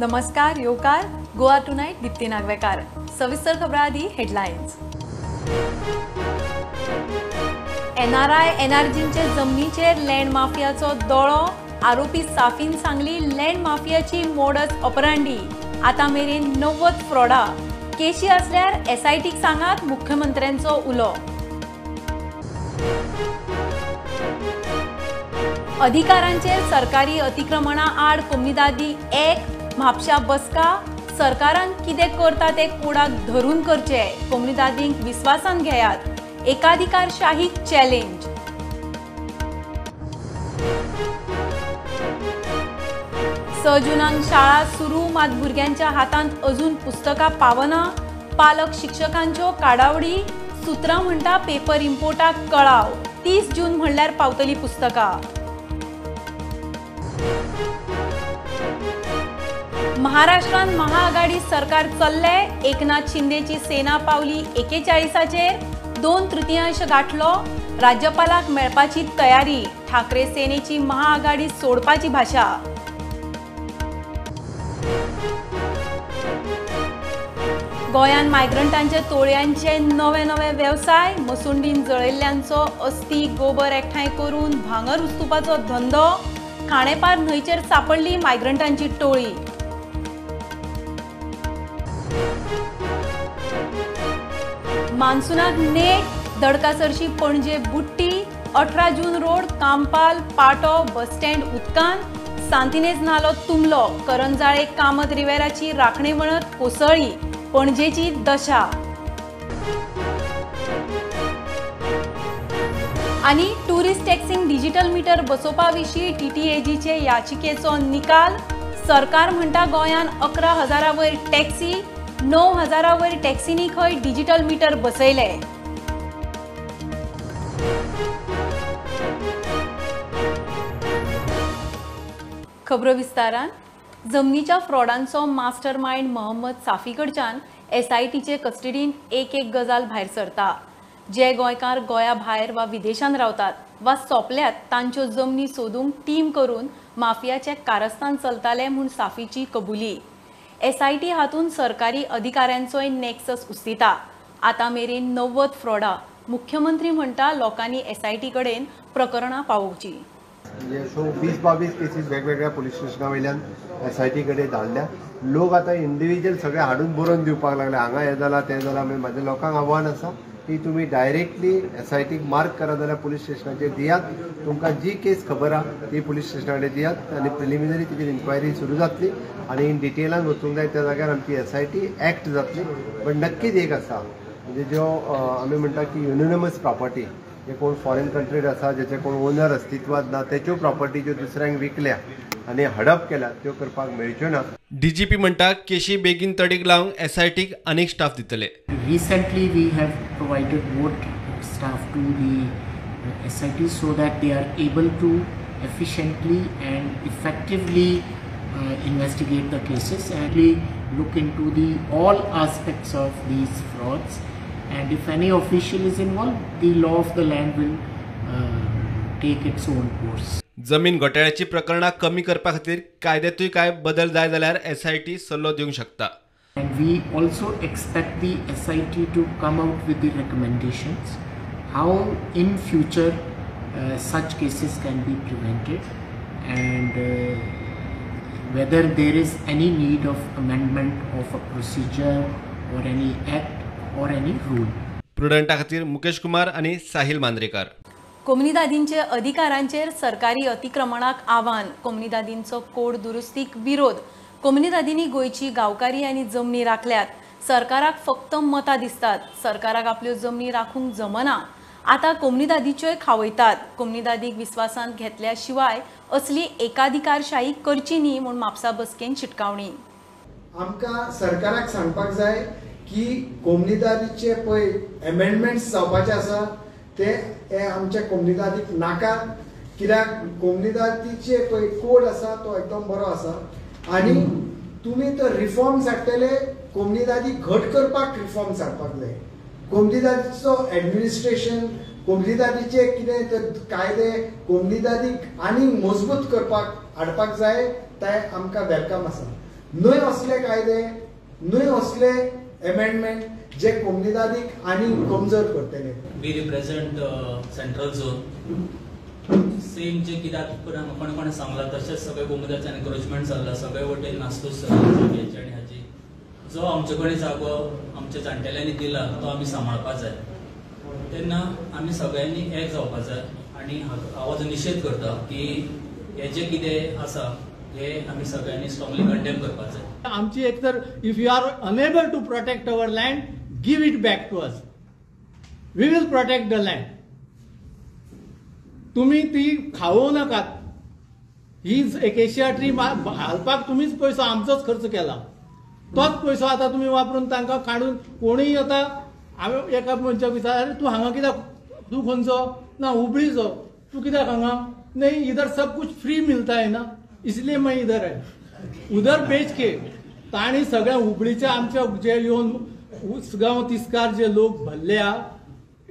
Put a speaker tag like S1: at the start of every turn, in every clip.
S1: नमस्कार, येवकार गोवा टुनायट दीप्ती नागवेकार. सविस्तर खबरां आदी हेडलायन्स. एनआरआय एनआरजींचे जमनीचेर लँड माफियाचो दोळो. आरोपी साफीन सांगली लँड माफियाची मोडस ऑपरांडी. आतां मेरेन 90 फ्रॉडा. केशी असल्यार एसआयटीक सांगात मुख्यमंत्र्यांचो उलो. अधिकारांचेर सरकारी अतिक्रमणा आड कोमुनिदादी एक म्हापशा बसका. सरकारान कितें करता ते कोडाक धरून करचे. कोमुनिदादींक विस्वासान घेयात. एकाधिकारशाही चॅलेंज. स जूनाक शाळा सुरू, मात भुरग्यांच्या हातांत अजून पुस्तकां पावना. पालक शिक्षकांच्यो काडावडी. सुत्रां म्हणटा पेपर इम्पोर्टाक कळाव. 30 जून म्हणल्यार पावतली पुस्तकां. महाराष्ट्रान महाआघाडी सरकार चल्ले. एकनाथ शिंदेची सेना पावली 41चेर. 2/3 गाठलो. राज्यपालाक मेळपाची तयारी. ठाकरे सेनेची महाआघाडी सोडपाची भाषा. गोंयांत मायग्रंटांचे टोळयांचे नवे नवे वेवसाय. मसुंडीन जळयल्ल्यांचो अस्थी गोबर एकठांय करून भांगर उस्तुपाचो धंदो. खाणेपार न्हंयचेर सापडली मायग्रंटांची टोळी. मान्सूनाक नेट. दडकासरशी पणजे बुट्टी. 18 जून रोड कांपाल पाटो बस स्टँड उदकान. सांतिनेज नालो तुंबलो. करंजाळे कामत रिवेराची राखणे वणत कोसळ्ळी. पणजेची दशा. आनी टुरिस्ट टॅक्सींक डिजिटल मीटर बसोवपा विशीं टीटीएजीचे याचिकेचो निकाल. सरकार म्हणटा गोंयांत 11,000 वयर टॅक्सी, 9,000 वयर टॅक्सींनी खंय डिजिटल मीटर बसयले. खबरो विस्तारान. जमनीच्या फ्रॉडांचो मास्टर मायंड मोहम्मद साफी कडच्यान एसआयटीचे कस्टडींत एक एक गजाल भायर सरता. जे गोंयकार गोंया भायर वा विदेशांत रावतात वा सोंपल्यात तांच्यो जमनी सोदूंक टीम करून माफियाचे कारस्थान चलताले म्हूण साफीची कबुली. एसआयटी हातून सरकारी अधिकाऱ्यांचोय नेक्सस उस्तिता. आतां मेरेन 90 फ्रॉडा. मुख्यमंत्री म्हणटा लोकांनी एसआयटी कडेन प्रकरणां पावोवची.
S2: म्हणजे सो 20-22 केसीस वेगवेगळ्या पुलीस स्टेशना वयल्यान एसआयटी कडेन धाडल्या. लोक आतां इंडिविज्युअल सगळे हाडून बरोवन दिवपाक लागले, हांगा हें जालां तें जालां. मागीर म्हाज्या लोकांक आव्हान आसा की तुमी डायरेक्टली एसआयटीक मार्क करा जाल्यार पुलीस स्टेशनाचेर दियात. तुमकां जी केस खबर आहा ती पुलीस स्टेशना कडेन दियात आनी प्रिलिमिनरी तेजेर इन्क्वायरी सुरू जातली आनी इन डिटेलान वचूंक जाय त्या जाग्यार आमची एसआयटी एक्ट जातली. बट नक्कीच एक आसा म्हणजे ज्यो आमी म्हणटा की युनिनमस प्रॉपर्टी, जे कोण फॉरेन कंट्रीत आसा ज्याचे कोण ओनर अस्तित्वात ना तेच्यो प्रॉपर्टी ज्यो दुसऱ्यांक विकल्या आनी हडप केल्या त्यो करपाक मेळच्यो ना.
S3: डीजीपी म्हणटा केशी बेगीन तडीक लावंक एसआयटीक आनीक स्टाफ दितले.
S4: Recently we have provided more staff to the SIT so that they are able to efficiently and effectively investigate the cases and look into the all aspects of these frauds, and if any official is involved, the law of the land will take its own course.
S3: जमीन घोटाळ्याची प्रकरणां कमी करपा खातीर कायद्यांतूय काय बदल जाय जाल्यार SIT सल्लो दिवंक शकता.
S4: And we also expect the SIT to come out with the recommendations how in future such cases can be prevented and whether there is any need of amendment of a procedure or any act or any rule.
S3: प्रुडंटा खातीर मुकेश कुमार आनी साहिल मांद्रेकर.
S1: कोमुनिदादींचे अधिकारांचेर सरकारी अतिक्रमणाक आव्हान. कोमुनिदादींचो code दुरुस्तीक विरोध. कोमुनिदादींनी गोंयची गांवकारी आनी जमनी राखल्यात. सरकाराक फक्त मतां दिसतात. सरकाराक आपल्यो जमनी राखूंक जमना. आतां कोमुनिदादीच्योय खावयतात. कोमुनिदादीक विस्वासांत घेतल्या शिवाय असली एकाधिकारशाही करची न्ही म्हूण म्हापसा बसकेन शिटकावणी.
S5: आमकां सरकाराक सांगपाक जाय की कोमुनिदादीचे पळय एमेंडमेंट्स जावपाचे आसा ते आमच्या कोमुनिदादीक नाका. कित्याक कोमुनिदादीचे पळय कोड आसा तो एकदम बरो आसा आनी तुमी तर रिफॉर्म्स हाडटले. कोमुनिदादी घट करपाक रिफॉर्म्स हाडपाक जाय. कोमुनिदादीचो एडमिनिस्ट्रेशन, कोमुनिदादीचे कितें ते कायदे कोमुनिदादीक आनी मजबूत करपाक हाडपाक जाय, ते आमकां welcome आसा. न्हय असले कायदे, न्हय असले एमेंडमेंट जे कोमुनिदादीक आनी कमजोर करतले.
S6: We represent central zone. Same जे कित्याक कोणे कोणे सांगलां तशेंच सगळे कोमुनिदादीचें एनक्रोचमेंट चल्लां, सगळे वटेन नासतूच जाग्याची आनी हाजी. जो आमचे कडेन जागो आमच्या जाणटेल्यांनी दिला तो आमी सांबाळपा जाय. तेन्ना आमी सगळ्यांनी एक जावपा जाय आनी हांव जो निशेध करता की हे जे कितें आसा हे आमी सगळ्यांनी स्ट्रॉंगली कंडेम करपाक जाय.
S7: आमची एक तर if you are unable to protect our land, give it back to us, we will protect the land. तुम्ही ती खावोवं नाकात. ही एकेशिया ट्री घालपाक तुमीच पयसो आमचोच खर्च केला, तोच पयसो आतां तुमी वापरून तांकां काडून कोणूय आतां हांवें एका मनशाक विचारलें, अरे तूं हांगा कित्याक, तूं खंयचो? ना हुबळीचो. तूं कित्याक हांगा? नहीं, इधर सब कुछ फ्री मिलता है ना, इसलिए मैं इधर है. उधर बेच के तांणी सगळ्या हुबळीचे आमच्या जे येवन उसगांव तिस्कार जे लोक भरल्या,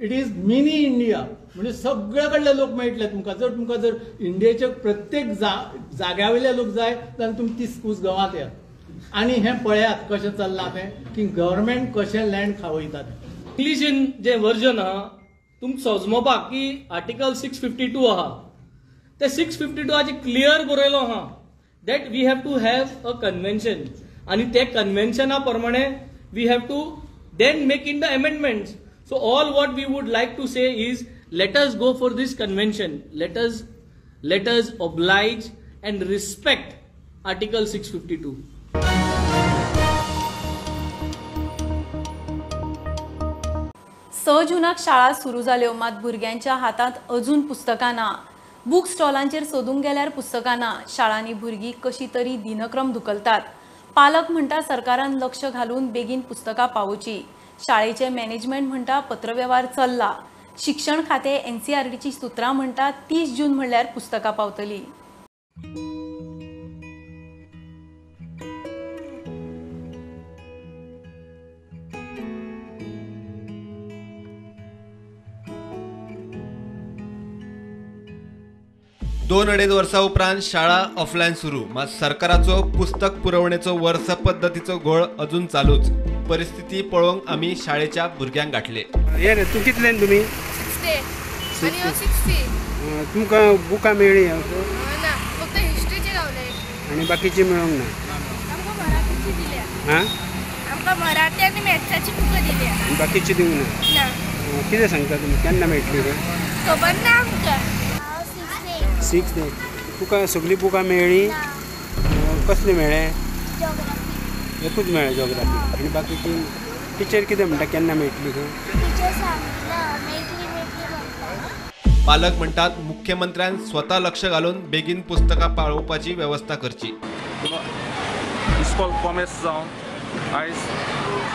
S7: it is mini India. म्हणजे सगळे कडले लोक मेळटले तुमकां. जर तुमकां जर इंडियेचे प्रत्येक जाग्या वयले लोक जाय जाल्यार तुमी तीस उसगांवांत येयात आनी हें पळयात कशें चल्लां तें, की गव्हर्मेंट कशें लँड खावयता तें.
S8: इंग्लिशीन जें वर्जन आहा तुमकां समजोवपाक की आर्टिकल 652 आहा, ते 652 हाचे क्लियर बरयलो आहा that we have to have a convention आनी ते कन्व्हेन्शना प्रमाणे we have to then make in the amendments. So all what we would like to say is let us go for this convention, let us oblige and respect article 652.
S1: 6 जूनाक शाळा सुरू जाल्यो, मात भुरग्यांच्या हातांत अजून पुस्तकां ना. बूक स्टॉलांचेर सोदूंक गेल्यार पुस्तकां ना. शाळांनी भुरगीं कशी तरी दिनक्रम धुकलतात. पालक म्हणटा सरकारान लक्ष घालून बेगीन पुस्तकां पावोवची. शाळेचे मॅनेजमेंट म्हणटा पत्रवेव्हार चल्ला. शिक्षण खातें एनसीआरटीची सुत्रां म्हणटा 30 जून म्हणल्यार पुस्तकां पावतली.
S3: दोन अडेज वर्सां उपरांत शाळा ऑफलायन सुरू, मात सरकाराचो पुस्तक पुरवणेचो वर्स पद्दतीचो घोळ अजून चालूच. परिस्थिती पळोवंक आमी शाळेच्या भुरग्यांक गाठले.
S9: हे रे, तूं कितल्यान तुमी?
S10: 60.
S9: तुमकां बुकां मेळ्ळी?
S10: ना, फक्त हिस्ट्रीचे गावले
S9: आनी बाकीची मेळोंक ना.
S10: आमकां मराठीची दिल्या.
S9: हां,
S10: आमकां मराठी आनी मॅथ्साची बुकां दिल्या,
S9: बाकीची दिवंक ना. कितें सांगता तुमी, केन्ना मेळटली?
S10: खबर ना आमकां.
S9: 6. तुका सगळीं बुकां मेळ्ळी? कसली मेळ्ळे? एकूच मेळ्ळें जॉग्राफी. आनी बाकीची टिचर कितें म्हणटा, केन्ना मेळटली?
S3: पालक म्हणटात मुख्यमंत्र्यान स्वता लक्ष घालून बेगीन पुस्तकां पावोवपाची वेवस्था करची.
S11: इस्कॉल कॉमेस जावन आयज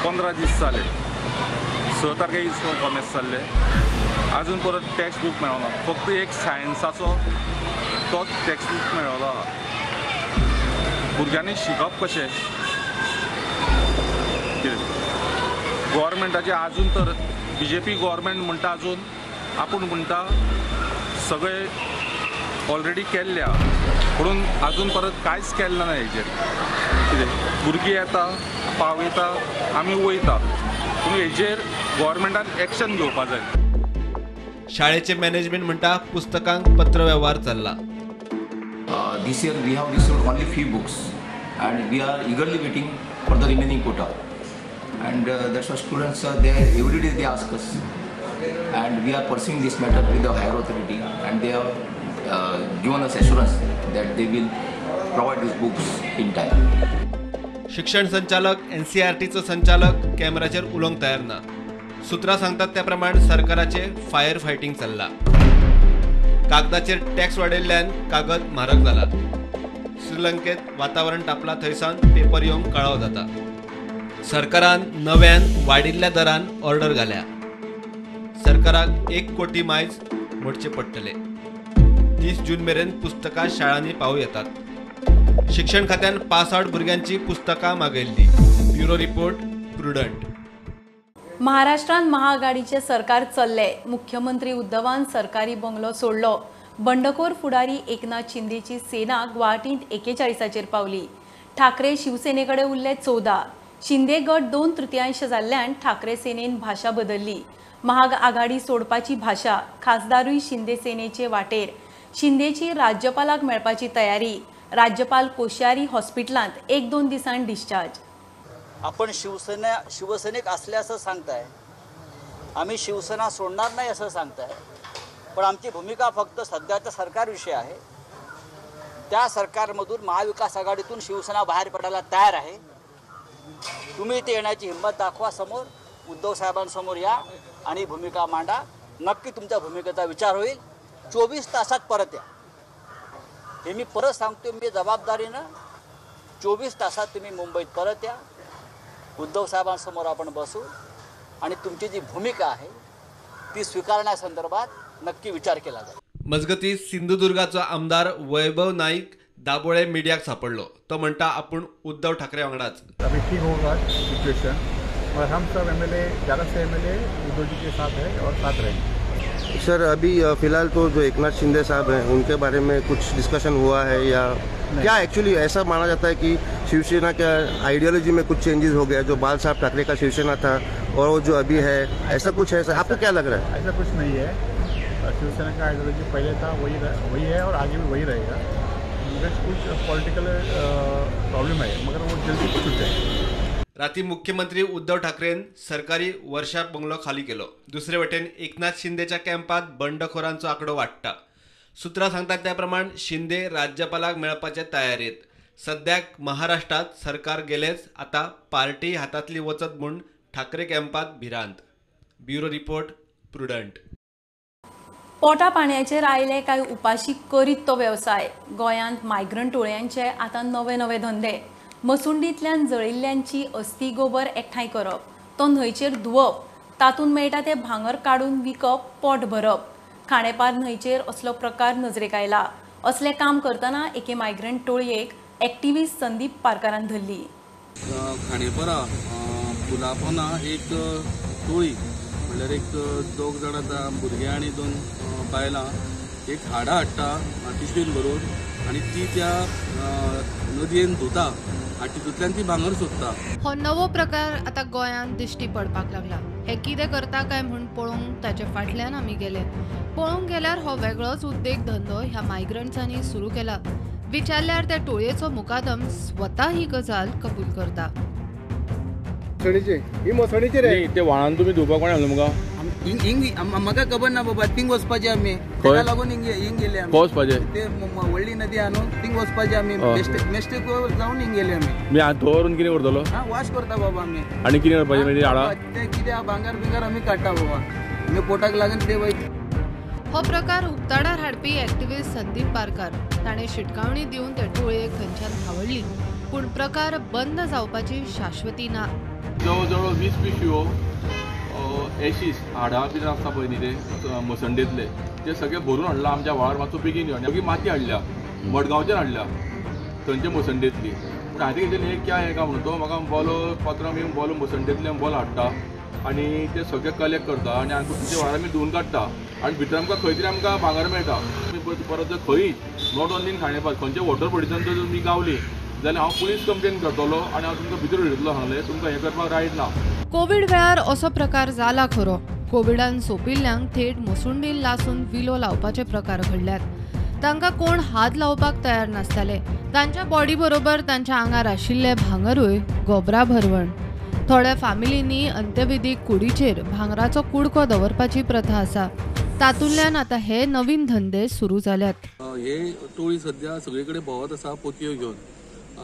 S11: 15 दीस जाले. 6 तारखेक इस्कॉल कॉमेस जाल्ले, अजून परत टेक्स्ट बूक मेळना. फक्त एक सायन्साचो तोच टेक्स्ट बूक मेळ्ळो आहा. भुरग्यांनी शिकप कशें? कितें गव्हर्मेंटाचे अजून तर बीजेपी गव्हर्मेंट म्हणटा, अजून आपूण म्हणटा सगळे ऑलरेडी केल्ले आहा, म्हणून अजून परत कांयच केल्लें ना हेजेर. कितें भुरगीं येता पावयता आमी वयता, पूण हेजेर गव्हर्मेंटान एक्शन घेवपा जाय.
S3: शाळेचे मॅनेजमेंट म्हणटा पुस्तकांक पत्रवेव्हार चल्ला.
S12: This year we have received only few books and we are eagerly waiting for the remaining quota. And that's why students are there every day, they ask us, and we are pursuing this matter with the higher authority, and they have given us assurance that they will provide these books in time.
S3: शिक्षण संचालक, एनसीआरटीचो संचालक कॅमेराचेर उलोवंक तयार ना. सूत्रां सांगतात त्या प्रमाण सरकाराचे फायर फायटींग चल्ला. कागदाचेर टॅक्स वाडयल्ल्यान कागद म्हारग जाला. श्रीलंकेत वातावरण तापला थंयसावन पेपर येवंक कळाव जाता. सरकारान नव्यान वाडिल्ल्या दरान ऑर्डर घाल्या. सरकाराक 1 कोटी मायज मोडचे पडटले. 30 जून मेरेन पुस्तकां शाळांनी पावूं येतात. शिक्षण खात्यान पास आउट भुरग्यांची पुस्तकां मागयल्ली. Bureau report, Prudent.
S1: महाराष्ट्रांत महाआघाडीचे सरकार चल्ले. मुख्यमंत्री उद्धवान सरकारी बंगलो सोडलो. बंडखोर फुडारी एकनाथ शिंदेची सेना गुवाहाटींत 41 पावली. ठाकरे शिवसेने कडेन उरले 14. शिंदे गट 2/3 जाल्ल्यान ठाकरे सेनेन भाशा बदलली. महाग आघाडी सोडपाची भाशा, खासदारूय शिंदे सेनेचे वाटेर. शिंदेची राज्यपालाक मेळपाची तयारी. राज्यपाल कोश्यारी हॉस्पिटलांत 1-2 दिसांनी डिस्चार्ज.
S13: आपण शिवसैनिक असल्याचं सांगताय, आम्ही शिवसेना सोडणार नाही असं सांगताय, पण आमची भूमिका फक्त सध्याच्या सरकारविषयी आहे. त्या सरकारमधून महाविकास आघाडीतून शिवसेना बाहेर पडायला तयार आहे. तुम्ही इथे येण्याची हिंमत दाखवा, समोर उद्धव साहेबांसमोर या आणि भूमिका मांडा. नक्की तुमच्या भूमिकेचा विचार होईल. 24 तासात परत या, हे मी परत सांगतो. मी जबाबदारीनं 24 तासात तुम्ही मुंबईत परत या. उद्धव साहेबांसमोर आपण बसू आणि तुमची जी भूमिका आहे ती स्वीकारण्यासंदर्भात नक्की विचार केला जाईल.
S3: मजगती सिंधुदुर्गाचो आमदार वैभव नाईक दाबोळे मीडियाक सापडलो. तो म्हणटा आपूण उद्धव ठाकरे वांगडाच.
S14: अभी ठीक होगा सिचुएशन और हम सब एमएलए, ज़्यादा से एमएलए उद्धव जी के साथ है और साथ रहेंगे.
S15: सर अभी फिलहाल तो जो एकनाथ शिंदे साहब हैं उनके बारे में कुछ डिस्कशन हुआ है या क्या? एक्चुअली ऐसा माना जाता है कि शिवसेना का आइडियोलॉजी में कुछ चेंजेस हो गया, जो बाल साहब ठाकरे का शिवसेना था और वो जो अभी है, ऐसा कुछ है? आपको क्या लग रहा है?
S14: ऐसा कुछ नहीं है. शिवसेना का आइडियोलॉजी पहले था वही है और आगे भी वही रहेगा. मगर कुछ पॉलिटिकल प्रॉब्लम है, मगर वो जल्दी छूट जाएगी.
S3: राती मुख्यमंत्री उद्धव ठाकरेन सरकारी वर्षा बंगलो खाली केलो. दुसरे वटेन एकनाथ शिंदेच्या कॅम्पात बंडखोरांचो आंकडो वाडटा. सूत्रां सांगतात त्या प्रमाण शिंदे राज्यपालाक मेळपाचे तयारेत. सद्याक महाराष्ट्रात सरकार गेलेच, आता पार्टी हातांतली वचत म्हूण ठाकरे कॅम्पात भिरांत. Bureau report, Prudent.
S1: पोटा पाण्याचेर आयले काय उपाशी करीत तो वेवसाय. गोंयांत मायग्रंट टोळयांचे आतां नवे नवे धंदे. मसुंडींतल्यान जळिल्ल्यांची अस्थी गोबर एकठांय करप, तो न्हंयचेर धुवप, तातूंत मेळटा तें भांगर काडून विकप, पोट भरप. खांडेपार न्हंयचेर असलो प्रकार नजरेक आयला. असलें काम करतना एके मायग्रंट टोळयेक एक्टिविस्ट संदीप पारकारान धरली.
S16: खांडेपारा पुलापोना एक टोळी म्हणल्यार एक 2 जाणां भुरगे आनी 2 बायलां एक हाडां हाडटा पिशवेन भरून आनी ती त्या नदयेन धुता आनी तितूंतल्यान ती भांगर सोदता.
S17: हो नवो प्रकार आतां गोंयांत दिश्टी पडपाक लागला. हे कितें करता काय म्हूण पळोवंक ताचे फाटल्यान आमी गेले. पळोवंक गेल्यार हो वेगळोच उद्देग धंदो ह्या मायग्रंट्सांनी सुरू केला. विचारल्यार त्या टोळयेचो मुकादम स्वता ही गजाल कबूल करता.
S18: ते व्हाळान तुमी धुवपाक कोणें हाडलो तुमकां?
S19: म्हाका खबर ना बाबा, थिंग वचपाचें आमी, ताका लागून हिंग गेले आमी.
S18: वचपाचें
S19: ते व्हडली नदी आहा न्हू, थिंग वचपाचें आमी. मिस्टेक जावन हिंग गेले आमी.
S18: मी दवरून कितें करतलो?
S19: वॉश करता बाबा आमी.
S18: आनी कितें करपाचें मागीर हाडा?
S19: ते कितें भांगर बिंगर आमी काडटा बाबा, आमी पोटाक लागून ते वयता.
S17: हो प्रकार उक्ताडार हाडपी एक्टिविस्ट संदीप पारकार ताणें शिटकावणी दिवन ते टोळयेक थंयच्यान धांवडली. पूण प्रकार बंद जावपाची शाश्वती ना.
S18: जवळ जवळ 20 पिशव्यो एशीस हाडां बिडां आसता पळय न्ही ते मसंडेंतले, ते सगळे भरून हाडला आमच्या व्हाळार. मातसो बेगीन यो. मागीर माती हाडल्या, मडगांवच्यान हाडल्या थंयचे मसंडेंतली. पूण हांवें तेजें हें क्या हें काय म्हणून तो म्हाका बोलो पात्रांव येवन बोलो मसंडेंतल्यान बोलो हाडटा आनी ते सगळे कलेक्ट करता आनी आमकां तुमच्या व्हाळार आमी धुवून काडटा आनी भितर आमकां खंय तरी आमकां भांगर मेळटा. तुमी परत जर खंय not only in Khandepar खंयच्या वॉटर बॉडीसान जर तुमी गावली जाल्यार हांव पुलीस कंप्लेन करतलो आनी हांव तुमकां भितर उडयतलो. सांगलें तुमकां हें करपाक रायट ना.
S17: कोवीड वेळार असो प्रकार जाला खरो. कोविडान सोंपिल्ल्यांक थेट मसुंडीन लासून विलो लावपाचे प्रकार घडल्यात. तांकां कोण हात लावपाक तयार नासताले. तांच्या बॉडी बरोबर तांच्या आंगार आशिल्ले भांगरूय गोबरा भरवण. थोड्या फामिलींनी अंत्यविधीक कुडीचेर भांगराचो कुडको दवरपाची प्रथा आसा. तातूंतल्यान आतां हे नवीन धंदे सुरू जाल्यात.
S16: हे टोळी सध्या सगळे कडेन भोंवत आसा पोतयो घेवन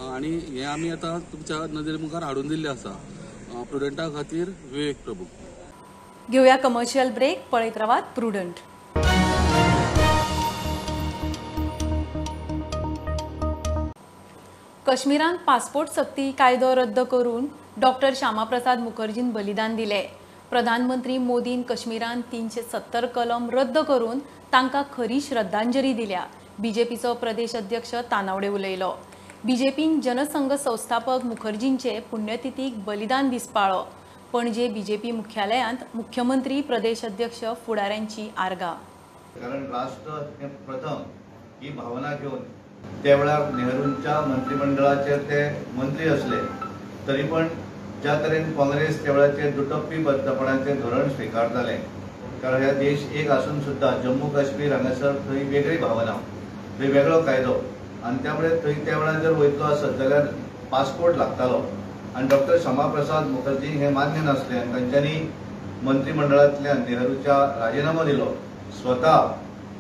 S16: आनी हे आमी आतां तुमच्या नदरे मुखार हाडून दिल्ले आसा. प्रुडंटा खातीर विवेक प्रभू.
S1: घेवया कमर्शियल ब्रेक. पळयत रावात प्रुडंट. काश्मीरांत पासपोर्ट सक्ती कायदो रद्द करून डॉक्टर श्यामाप्रसाद मुखर्जीन बलिदान दिले. प्रधानमंत्री मोदीन काश्मीरांत 370 कलम रद्द करून तांकां खरी श्रद्धांजली दिल्या. बीजेपीचो प्रदेश अध्यक्ष तानावडे उलयलो. बीजेपीन जनसंघ संस्थापक मुखर्जींचे पुण्यतिथीक बलिदान दीस पाळ्ळो. पणजे बीजेपी मुख्यालयांत मुख्यमंत्री प्रदेश अध्यक्ष फुडाऱ्यांची आर्गां.
S20: कारण राष्ट्र हे प्रथम ही भावना घेवन त्या वेळार नेहरूंच्या मंत्रिमंडळाचेर ते मंत्री असले तरी पण ज्या तरेन काँग्रेस त्या वेळाचेर दुटप्पी बद्दपणाचें धोरण स्विकारतालें, कारण ह्या देश एक आसून सुद्दां जम्मू काश्मीर हांगासर थंय वेगळी भावना, थंय वेगळो कायदो आनी त्यामुळे थंय त्या वेळार जर वयतलो आसत जाल्यार पासपोर्ट लागतालो आनी डॉक्टर श्यामा प्रसाद मुखर्जी हे मान्य नासले आनी तांच्यांनी मंत्रिमंडळांतल्यान नेहरूच्या राजिनामो दिलो. स्वता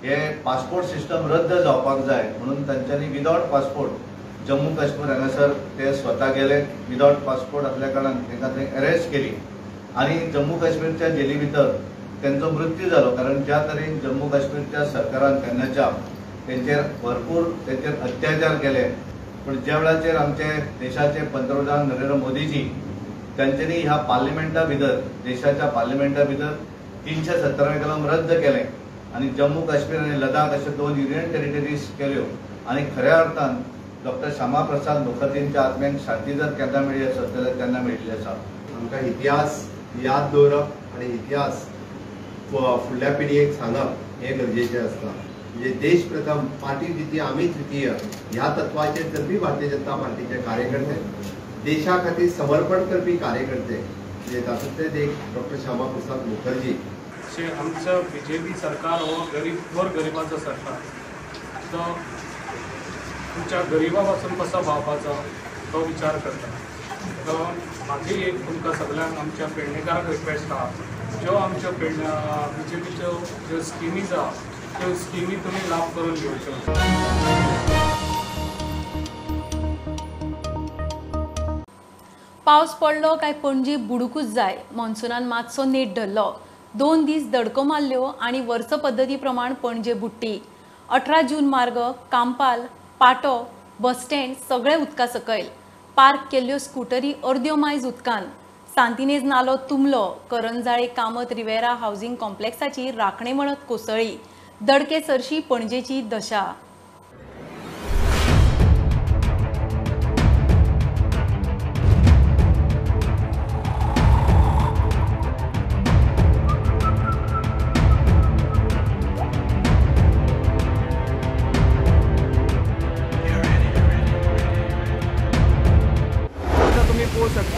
S20: हे पासपोर्ट सिस्टम रद्द जावपाक जाय म्हणून तांच्यांनी विदावट पासपोर्ट जम्मू काश्मीर हांगासर ते स्वता गेले. विदावट पासपोर्ट आसल्या कारणान तांकां थंय अरेस्ट केली आनी जम्मू काश्मीरच्या जेली भितर तांचो मृत्यू जालो. कारण ज्या तरेन जम्मू काश्मीरच्या सरकारान तेन्नाच्या तेंचेर भरपूर तेंचेर अत्याचार केले, पूण ज्या वेळाचेर आमचे देशाचे पंतप्रधान नरेंद्र मोदीजी तांच्यांनी ह्या पार्लिमेंटा भितर, देशाच्या पार्लिमेंटा भितर 370 कलम रद्द केलें आनी जम्मू काश्मीर आनी लडाख अशे 2 युनियन टेरिटरीज केल्यो आनी खऱ्या अर्थान डॉक्टर श्यामा प्रसाद मुखर्जींच्या आत्म्यांक शांती जर केन्ना मेळ्ळी आसत जाल्यार तेन्ना मेळिल्ली आसा.
S2: आमकां इतिहास याद दवरप आनी इतिहास फुडल्या पिळगेक सांगप हें गरजेचें आसता. म्हणजे देश प्रथम, पार्टी द्वितीय, आमी तृतीय ह्या तत्वाचेर चलपी भारतीय जनता पार्टीचे कार्यकर्ते, देशा खातीर समर्पण करपी कार्यकर्ते, म्हणजे तातूंतलेच एक डॉक्टर श्यामा प्रसाद मुखर्जी.
S21: आमचं बीजेपी सरकार हो गरीब गोर गरिबांचो सरकार, तो तुमच्या गरिबा पासून कसो भावपाचो तो विचार करता. तो म्हाजी एक तुमकां सगळ्यांक आमच्या पेडणेकारांक रिक्वेस्ट आहा, ज्यो आमच्यो बीजेपीच्यो ज्यो स्किमीज आहा त्यो स्किमी तुमी लाभ करून घेवच्यो.
S1: पावस पडलो काय पणजी बुडूकूच जाय. मॉन्सुनान मातसो नेट धरलो, 2 दीस दडको मारल्यो आनी वर्स पद्दती प्रमाण पणजे बुडटी. 18 जून मार्ग, कांपाल, पाटो, बस स्टँड सगळे उदका सकयल. पार्क केल्ल्यो स्कुटरी अर्द्यो मायज उदकान. सांतिनेज नालो तुंबलो. करंजाळे कामत रिवेरा हावजिंग कॉम्प्लेक्साची राखणे म्हणत कोसळ्ळी. दडके सरशी पणजेची दशा.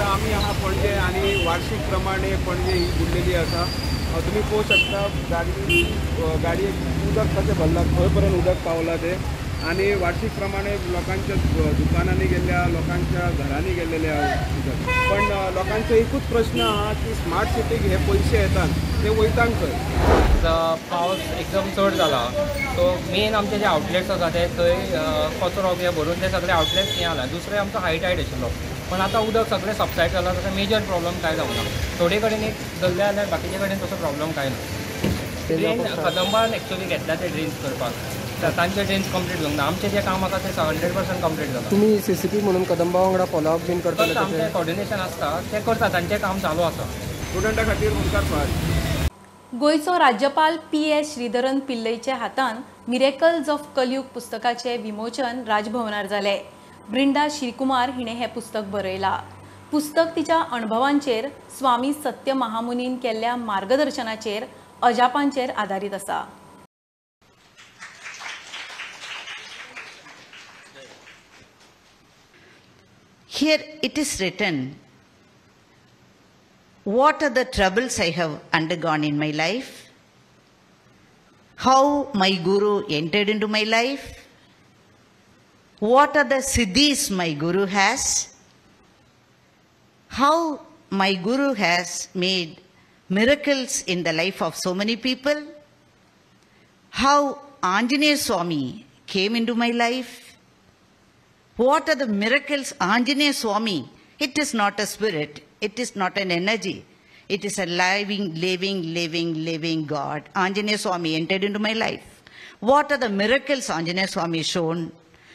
S22: आमी हांगा पणजे आनी वार्षिक प्रमाणे पणजे ही बुडलेली आसा. तुमी पळोवंक शकता गाडी गाडयेक उदक कशें भरलां, खंय पर्यंत उदक पावलां तें. आनी वार्षिक प्रमाणे लोकांच्या दुकानांनी गेल्ल्या, लोकांच्या घरांनी गेल्लेले उदक. पण लोकांचो एकूच प्रश्न आहा की स्मार्ट सिटीक हे पयशे येतात ते वयतात खंय.
S23: पावस एकदम चड जाला, सो मेन आमचे जे आउटलेट्स आसा ते थंय कचरो बी भरून ते सगळे आउटलेट्स हें जाला. दुसरें आमचो हाय टायड आशिल्लो, पण आतां उदक सगळें सबसायड जालां, तसो मेजर प्रॉब्लम कांय जावना. थोडे कडेन एक धरले जाल्यार बाकीचे कडेन तसो प्रॉब्लम कांय ना. ड्रेन कदंबान एक्चुअली घेतल्या ते ड्रेन्स करपाक, तांचे ड्रेन्स कंप्लीट जावंक ना. आमचें जें काम आसा तें 100% कंप्लीट जालां.
S22: तुमी सीसीपी म्हणून कदंबा वांगडा फॉलोअप बीन करतले?
S23: आमचें कॉर्डिनेशन आसता, तें करता, तांचें काम चालू आसा.
S22: स्टुडंटा खातीर ओंकार फळारी.
S1: गोंयचो राज्यपाल PS Sreedharan पिल्लईच्या हातान मिरेकल्स ऑफ कलयुग पुस्तकाचें विमोचन राजभवनार जालें. ब्रिंडा श्रीकुमार हिणें हें पुस्तक बरयलां. पुस्तक तिच्या अणभवांचेर, स्वामी सत्य महामुनीन केल्ल्या मार्गदर्शनाचेर, अजापांचेर आदारीत आसा.
S24: Here it is written, what are the troubles I have undergone in my life, how my guru entered into my life, what are the siddhis my guru has, how my guru has made miracles in the life of so many people, how Anjaneya Swami came into my life, what are the miracles Anjaneya Swami. It is not a spirit, it is not an energy, it is a living, living, living, living God. Anjaneya Swami entered into my life. What are the miracles Anjaneya Swami shown?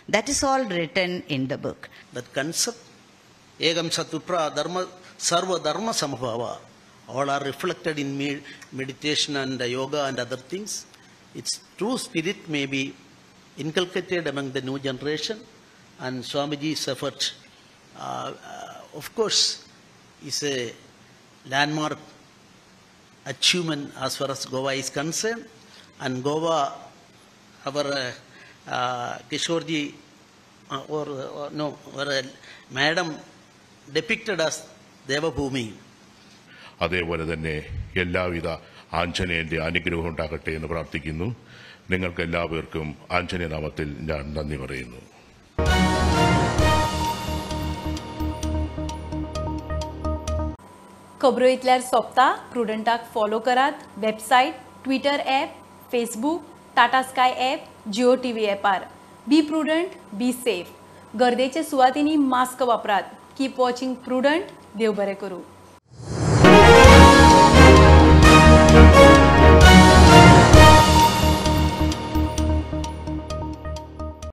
S24: That is all written in the book.
S25: That concept, Egam Satupra Dharma, Sarva Dharma Samabhava, all are reflected in meditation and yoga and other things. Its true spirit may be inculcated among the new generation, and Swamiji's effort, of course, is a landmark achievement as far as Goa is concerned. And Goa, our Kishorji or no, or Madam depicted as Devabhoomi.
S4: അതേപോലെ തന്നെ എല്ലാവിധ ആഞ്ജനേയൻ്റെ അനുഗ്രഹം ഉണ്ടാകട്ടെ എന്ന് പ്രാർത്ഥിക്കുന്നു. നിങ്ങൾക്ക് എല്ലാവർക്കും ആഞ്ജനേയ നാമത്തിൽ ഞാൻ നന്ദി പറയുന്നു.
S1: खबरो इतल्यार सोंपता. प्रुडंटाक फॉलो करात. Website, Twitter app, Facebook, Tata Sky app, Jio TV ॲपार. Be prudent, be safe. गर्देचे सुवातींनी मास्क वापरात. Keep watching prudent. देव बरें करूं.